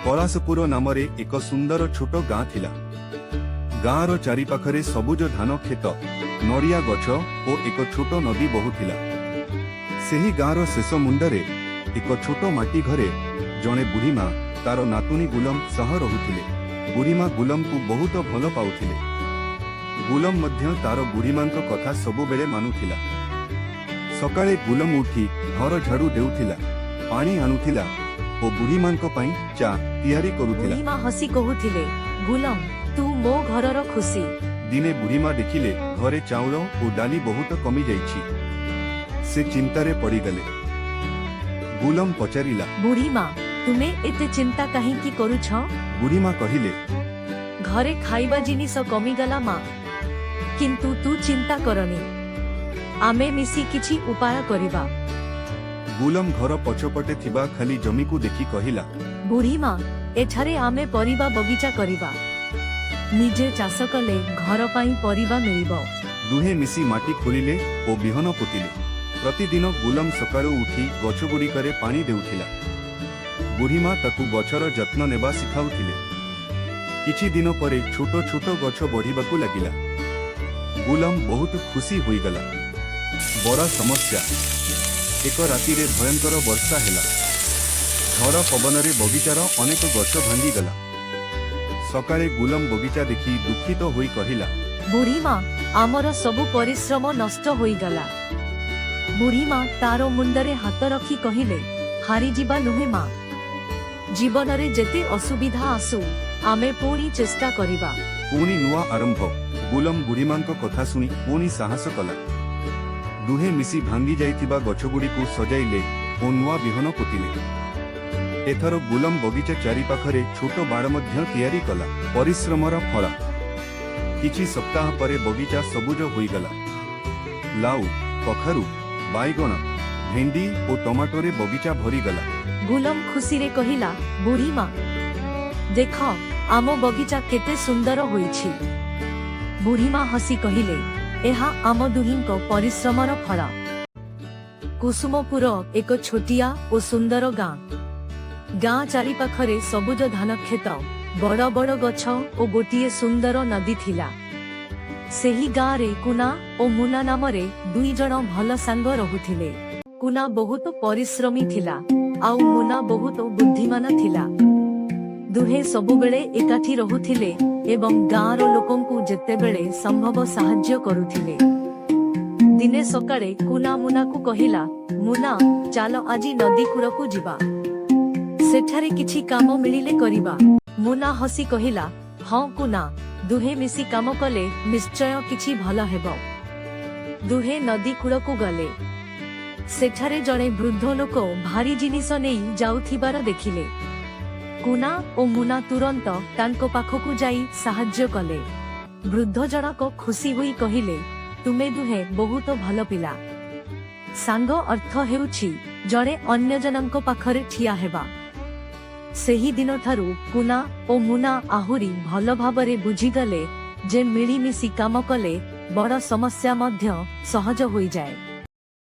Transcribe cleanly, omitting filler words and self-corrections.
ପଳାଶପୁର ନାମରେ ଏକ ସୁନ୍ଦର ଛୋଟ ଗାଁ ଥିଲା। ଗାଁର ଚାରିପାଖରେ ସବୁଜ ଧାନ କ୍ଷେତ, ନଡ଼ିଆ ଗଛ ଓ ଏକ ଛୋଟ ନଦୀ ବହୁଥିଲା। ସେହି ଗାଁର ଶେଷ ମୁଣ୍ଡରେ ଏକ ଛୋଟ ମାଟି ଘରେ ଜଣେ ବୁଢ଼ୀମା ତାର ନାତୁଣୀ ଗୁଲମ ସହ ରହୁଥିଲେ। ବୁଢ଼ୀମା ଗୁଲମକୁ ବହୁତ ଭଲ ପାଉଥିଲେ। ଗୁଲମ ମଧ୍ୟ ତାର ବୁଢ଼ୀମାଙ୍କ କଥା ସବୁବେଳେ ମାନୁଥିଲା। ସକାଳେ ଗୁଲମ ଉଠି ଘର ଝାଡୁ ଦେଉଥିଲା, ପାଣି ଆଣୁଥିଲା ଓ ବୁଢ଼ୀମାଙ୍କ ପାଇଁ ଚା ତିଆରି କରୁଥିଲା। ବୁଢ଼ୀମା ହସି କହୁଥିଲେ, "ଗୁଲମ, ତୁ ମୋ ଘରର ଖୁସି।" ଦିନେ ବୁଢ଼ୀମା ଦେଖିଲେ ଘରେ ଚାଉଳ ଓ ଡାଲି ବହୁତ କମିଯାଇଛି। ସେ ଚିନ୍ତାରେ ପଡ଼ିଗଲେ। ଗୁଲମ ପଚାରିଲା, "ବୁଢ଼ୀମା, ତୁମେ ଏତେ ଚିନ୍ତା କାହିଁକି କରୁଛ?" ବୁଢ଼ୀମା କହିଲେ, "ଘରେ ଖାଇବା ଜିନିଷ କମିଗଲା ମା। କିନ୍ତୁ ତୁ ଚିନ୍ତା କରନି, ଆମେ ମିଶି କିଛି ଉପାୟ କରିବା।" ଗୁଲମ ଘର ପଛପଟେ ଥିବା ଖାଲି ଜମିକୁ ଦେଖି କହିଲା, "ବୁଢ଼ୀମା, ଏଠାରେ ଆମେ ପରିବା ବଗିଚା କରିବା। ନିଜେ ଚାଷ କଲେ ଘର ପାଇଁ ପରିବା ମିଳିବ।" ଦୁହେଁ ମିଶି ମାଟି ଖୋଳିଲେ ଓ ବିହନ ପୋତିଲେ। ପ୍ରତିଦିନ ଗୁଲମ ସକାଳୁ ଉଠି ଗଛଗୁଡ଼ିକରେ ପାଣି ଦେଉଥିଲା। ବୁଢ଼ୀମା ତାକୁ ଗଛର ଯତ୍ନ ନେବା ଶିଖାଉଥିଲେ। କିଛି ଦିନ ପରେ ଛୋଟ ଛୋଟ ଗଛ ବଢ଼ିବାକୁ ଲାଗିଲା। ଗୁଲମ ବହୁତ ଖୁସି ହୋଇଗଲା। ବଡ଼ ସମସ୍ୟା। ଏକ ରାତିରେ ଭୟଙ୍କର ବର୍ଷା ହେଲା। ଝଡ଼ ପବନରେ ବଗିଚାର ଅନେକ ଗଛ ଭାଙ୍ଗିଗଲା। ସକାଳେ ଗୁଲମ ବଗିଚା ଦେଖି ଦୁଃଖିତ ହୋଇ କହିଲା, "ବୁଢ଼ୀମା, ଆମର ସବୁ ପରିଶ୍ରମ ନଷ୍ଟ ହୋଇଗଲା।" ବୁଢ଼ୀମା ତାର ମୁଣ୍ଡରେ ହାତ ରଖି କହିଲେ, "ହାରିଯିବା ନୁହେଁ ମା। ଜୀବନରେ ଯେତେ ଅସୁବିଧା ଆସୁ, ଆମେ ପୁଣି ଚେଷ୍ଟା କରିବା।" ପୁଣି ନୂଆ ଆରମ୍ଭ। ଗୁଲମ ବୁଢ଼ୀମାଙ୍କ କଥା ଶୁଣି ପୁଣି ସାହସ କଲା। ଦୁହେଁ ମିଶି ଭାଙ୍ଗି ଯାଇଥିବା ଗଛଗୁଡ଼ିକୁ ସଜାଇଲେ ଓ ନୂଆ ବିହନ ପୋତିଲେ। ଏଥର ଗୁଲମ ବଗିଚା ଚାରିପାଖରେ ଛୋଟ ବାଡ଼ ମଧ୍ୟ ତିଆରି କଲା। ପରିଶ୍ରମର ଫଳ। କିଛି ସପ୍ତାହ ପରେ ବଗିଚା ସବୁଜ ହୋଇଗଲା। ଲାଉ, କଖାରୁ, ବାଇଗଣ, ଭେଣ୍ଡି ଓ ଟମାଟୋରେ ବଗିଚା ଭରିଗଲା। ଗୁଲମ ଖୁସିରେ କହିଲା, "ବୁଢ଼ୀମା, ଦେଖ, ଆମ ବଗିଚା କେତେ ସୁନ୍ଦର ହୋଇଛି।" ବୁଢ଼ୀମା ହସି କହିଲେ, "ଏହା ଆମ ଦୁହିଁଙ୍କ ପରିଶ୍ରମର ଫଳ।" କୁସୁମପୁର ଏକ ଛୋଟିଆ ଓ ସୁନ୍ଦର ଗାଁ। ଗାଁ ଚାରିପାଖରେ ସବୁଜ ଧାନ କ୍ଷେତ, ବଡ଼ ବଡ଼ ଗଛ ଓ ଗୋଟିଏ ସୁନ୍ଦର ନଦୀ ଥିଲା। ସେହି ଗାଁରେ କୁନା ଓ ମୁନା ନାମରେ ଦୁଇ ଜଣ ଭଲ ସାଙ୍ଗ ରହୁଥିଲେ। କୁନା ବହୁତ ପରିଶ୍ରମୀ ଥିଲା ଆଉ ମୁନା ବହୁତ ବୁଦ୍ଧିମାନ ଥିଲା। ଦୁହେଁ ସବୁବେଳେ ଏକାଠି ରହୁଥିଲେ ଏବଂ ଗାଁର ଲୋକଙ୍କୁ ଯେତେବେଳେ ସମ୍ଭବ ସାହାଯ୍ୟ କରୁଥିଲେ। ଦିନେ ସକାଳେ କୁନା ମୁନାକୁ କହିଲା, "ମୁନା, ଚାଲ ଆଜି ନଦୀ କୂଳକୁ ଯିବା। ସେଠାରେ କିଛି କାମ ମିଳିଲେ କରିବା।" ମୁନା ହସି କହିଲା, "ହଁ କୁନା, ଦୁହେଁ ମିଶି କାମ କଲେ ନିଶ୍ଚୟ କିଛି ଭଲ ହେବ।" ଦୁହେଁ ନଦୀ କୂଳକୁ ଗଲେ। ସେଠାରେ ଜଣେ ବୃଦ୍ଧ ଲୋକ ଭାରି ଜିନିଷ ନେଇ ଯାଉଥିବାର ଦେଖିଲେ। କୁନା ଓ ମୁନା ତୁରନ୍ତ ତାଙ୍କ ପାଖକୁ ଯାଇ ସାହାଯ୍ୟ କଲେ। ବୃଦ୍ଧ ଜଣକ ଖୁସି ହୋଇ କହିଲେ, "ତୁମେ ଦୁହେଁ ବହୁତ ଭଲ ପିଲା। ସାଙ୍ଗ ଅର୍ଥ ହେଉଛି ଜଣେ ଅନ୍ୟ ଜଣଙ୍କ ପାଖରେ ଠିଆ ହେବା।" ସେହି ଦିନଠାରୁ କୁନା ଓ ମୁନା ଆହୁରି ଭଲ ଭାବରେ ବୁଝିଗଲେ ଯେ ମିଳିମିଶି କାମ କଲେ ବଡ଼ ସମସ୍ୟା ମଧ୍ୟ ସହଜ ହୋଇଯାଏ।